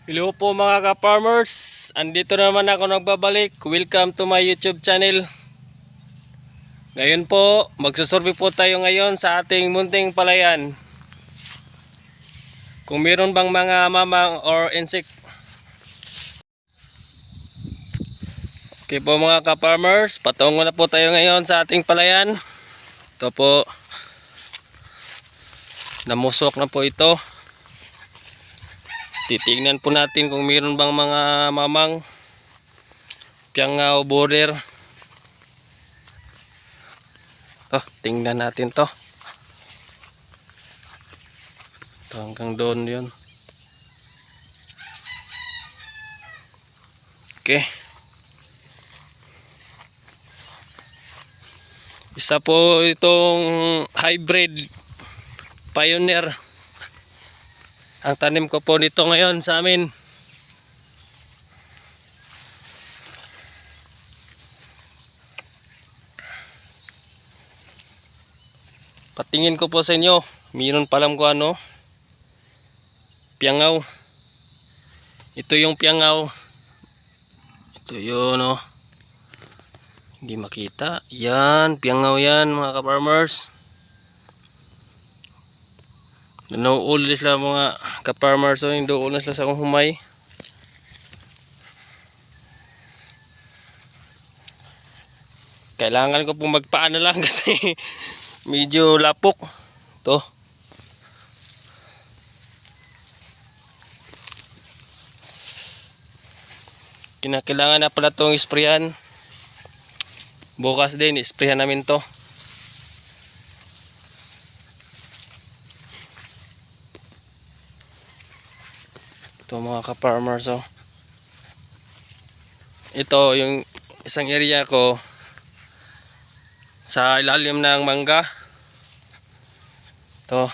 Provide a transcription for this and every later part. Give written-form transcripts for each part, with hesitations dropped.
Hello po mga ka-farmers, andito naman ako nagbabalik. Welcome to my YouTube channel. Ngayon po, magsusurvey po tayo ngayon sa ating munting palayan. Kung meron bang mga mamang or insect. Okay po mga ka-farmers, patungo na po tayo ngayon sa ating palayan. Ito po, namusok na po ito. Titingnan po natin kung meron bang mga mamang piangaw border. Tingnan natin to. Ito hanggang doon yun. Okay. Isa po itong hybrid Pioneer. Ang tanim ko po nito ngayon sa amin. Patingin ko po sa inyo. Mayroon palam ko ano. Piangaw. Ito yung piangaw. Ito yun oh. Hindi makita. Yan. Piangaw yan mga ka-farmers. Nauulit sila mga ka-farmers. So, hindi ulit sila sa akong humay. Kailangan ko pong magpaano lang kasi medyo lapok. Ito. Kinakailangan na pala itong isprayan. Bukas din, isprayan namin to. Ito mga ka-farmers oh. Ito yung isang area ko sa ilalim ng mangga. Ito.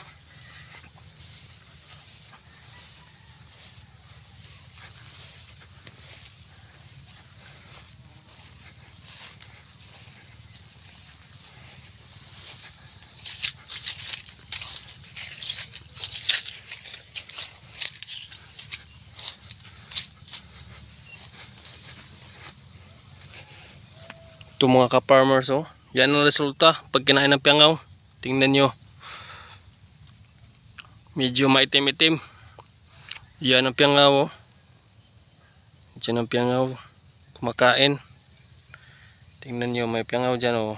Ito mga ka-farmers oh. Yan ang resulta pag kinain ng piangaw. Tingnan nyo. Medyo maitim-itim. Yan ang piangaw oh. Yan ang piangaw. Kumakain. Tingnan nyo, may piangaw dyan oh.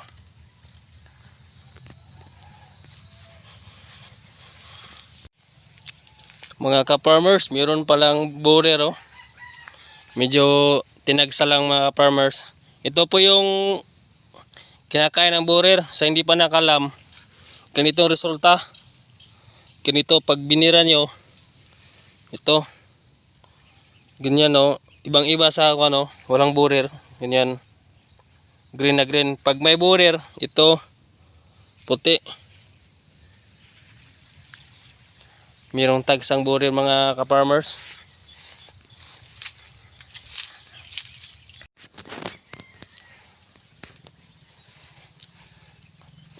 Mga ka-farmers, mayroon palang borer oh. Medyo tinagsa lang mga ka-farmers. Ito po yung kinakain ng borer sa hindi pa nakalam. Ganito ang resulta. Ganito pag binira nyo. Ito. Ganyan no. Ibang iba sa ano, walang borer. Ganyan. Green na green. Pag may borer, ito puti. Mayroong tagsang borer mga ka-farmers.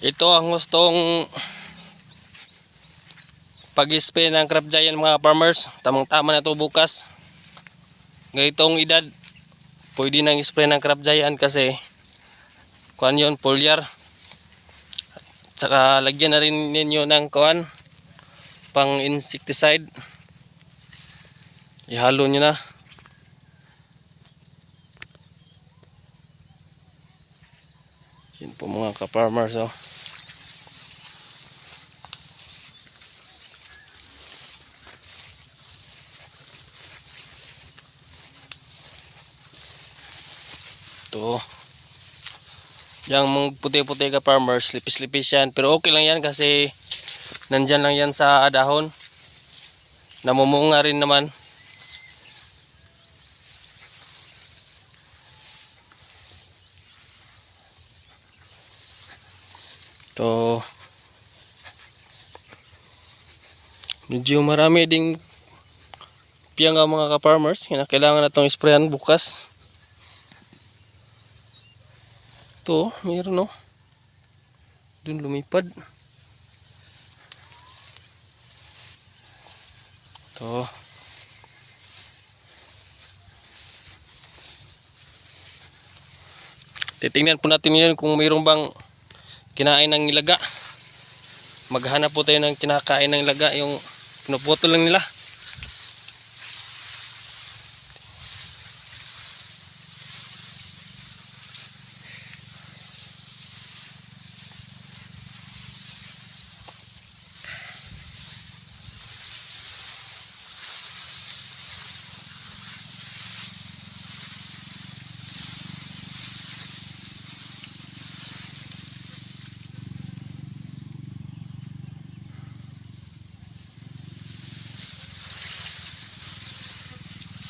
Ito ang gustong pag-spray ng Crop Giant mga farmers. Tamang-tama na ito bukas. Ganitong edad, pwede nang spray ng Crop Giant kasi kuhan yun, foliar. Saka lagyan na rin ninyo ng kuhan, pang insecticide. Ihalo nyo na. Yun po mga ka-farmers oh. Ito. Yang mga puti-puti ka farmers, lipis-lipis yan. Pero okay lang yan kasi nandyan lang yan sa dahon. Namumunga rin naman. Ito. Medyo marami ding piangaw mga ka-farmers. Kailangan na itong sprayan bukas. Ito, mayroon oh. Doon lumipad. Ito. Titingnan po natin yun kung mayroon bang kinain ng nilaga. Maghanap po tayo ng kinakain ng nilaga, yung pinuputol lang nila.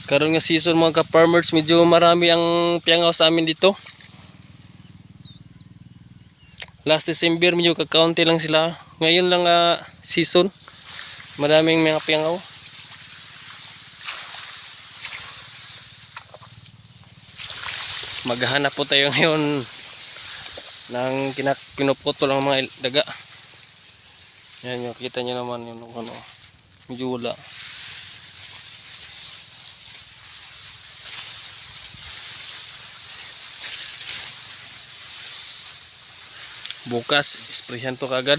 Karon nga season mga ka-farmers, medyo marami ang piyangaw sa amin dito. Last December medyo kakaunti lang sila. Ngayon lang season, maraming mga piyangaw. Maghahanap po tayo ngayon ng pinuputol ang mga daga. Yan yung kita nyo naman yung ano, medyo wala. Bukas isprayhan to kagad.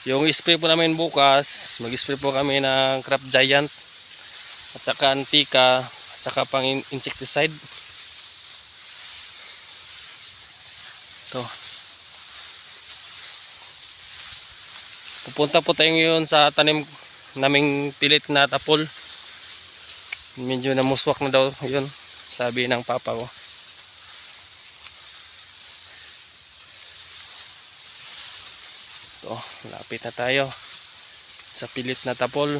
Yung spray po namin bukas, mag-spray po kami ng Crop Giant at saka Antika at saka pang insecticide. To. Pupunta po tayo ngayon sa tanim naming pilit na tapol. Medyo namuswak na daw yun, sabi ng papa ko. Lapit na tayo sa pilit na tapol.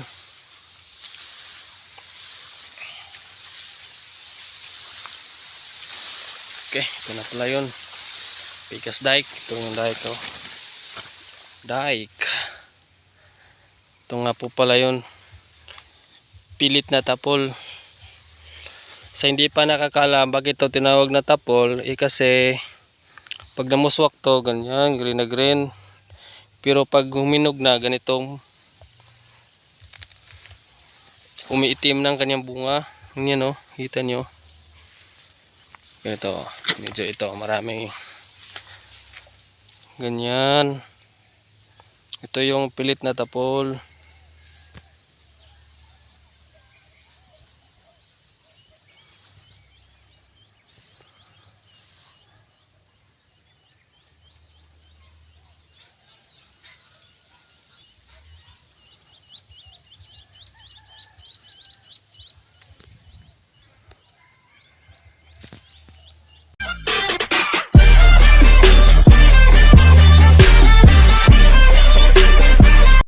Okay, ito na pala yun. Picas dike. Ito yung dike, oh. Dike. Ito nga po pala yun. Pilit na tapol. Sa hindi pa nakakala bakit ito tinawag na tapol, kasi pag namuswak to, ganyan, green na green. Pero pag huminog na, ganitong umiitim ng kanyang bunga. Yan, oh, kita nyo. Ganito, medyo ito, marami. Ganyan. Ito yung pilit na tapol.